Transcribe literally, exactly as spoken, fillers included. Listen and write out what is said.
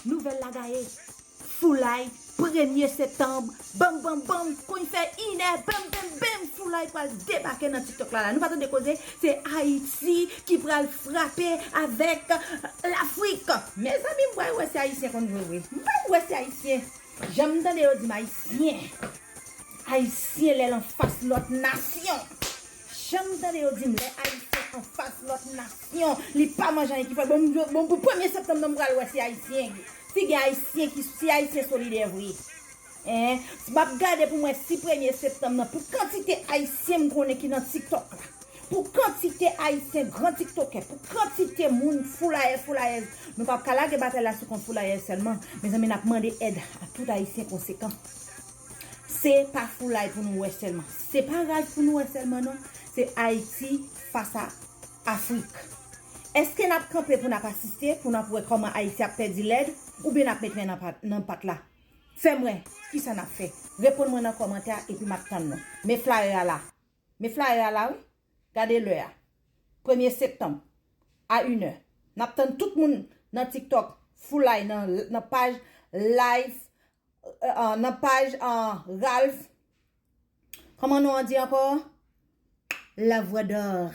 Nouvèl la gaye. Foulay, premye septanm, banm, banm, banm, konn fè inè, bam, bam, bam, Foulay pral debake nan TikTok la, la. Nou pa tande koze, se Ayiti ki pral frape avèk Lafrik. Mezanmi, m pral wè si Ayisyen konn jwe vre. M pral wè si Ayisyen. Jan m tande yo di m Ayisyen. Ayisyen lè l anfas lòt nasyon. Jan m tande yo di m lè Ayisyen anfas lòt nasyon, li pa manje anyen ki fèt. Bon, m- bon, pou premye septanm nan, m pral wè si Ayisyen, si gen Ayisyen ki, si Ayisyen solidè vre. Hein? M ap gade pou m wè si premye septanm nan, pou kantite Ayisyen m konnen ki nan TikTok la, pou kantite Ayisyen gran tiktokè, pou kantite moun Foulayèz, Foulayèz, nou p ap ka lage batay la sou kont Foulayèz sèlman. Mezanmi, n ap mande èd a tout Ayisyen konsekan. Se pa Foulay pou nou wè sèlman. Se pa Ralph pou nou wè sèlman, non. Se Ayiti fas a Afrik. Èske n ap kanpe pou n ap asiste, pou n ap wè kòman Ayiti ap pèdi lèd, oubyen n ap met men nan pat, nan pat la? Fè m wè kisa n ap fè. Reponn mwen nan kòmantè a, epi m ap tann nou. Men flayè a la. Men flayè a la, wi. Gade lè a. Premye septanm, a inè. N ap tann tout moun nan TikTok, Foulay, nan, nan paj live, euh, nan paj, euh, Ralph. Kòman non an di ankò? La Voix d'Or.